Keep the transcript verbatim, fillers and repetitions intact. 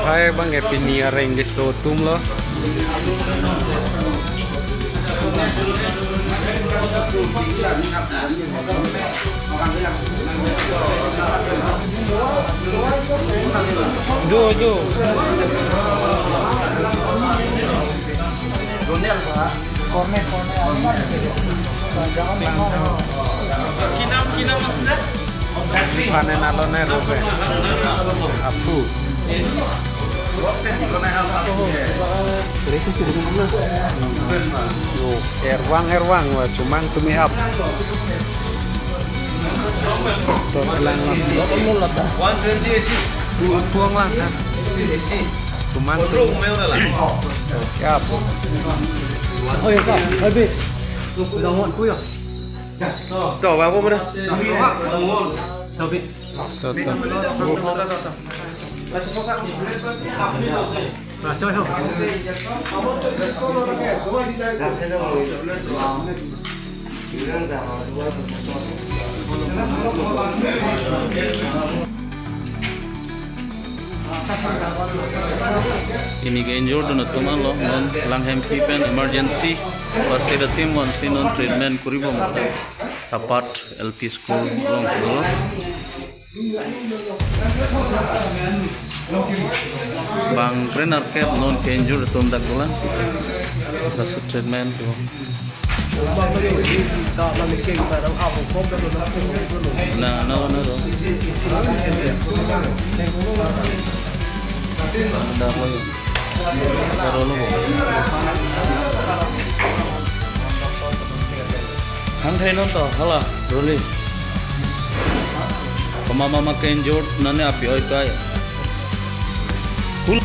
Hai bang, eh, pini areng keso atum lo. Do, do. Panen alone robe. Aphu. Yo, erwang, erwang, wa chomang tumi ap. To lang lang. One twenty, eighty. Tu, tuang lang ha. Chomang tu. Ya, aphu. To, babu mana? To, to. Pini ke-injured atum anlo, non Langhempi pen emergency first aid team vansi non treatment kori bom. Apart L P school along. Bang kre-nerkep non ke-injured atum dak dolang. Laso treatment do. Na, na, na, na. Dak lo yo. Dak lo lo. Hang thai non to, hala, Roli. Pama mama ke-injured nane api oi kai. Kul-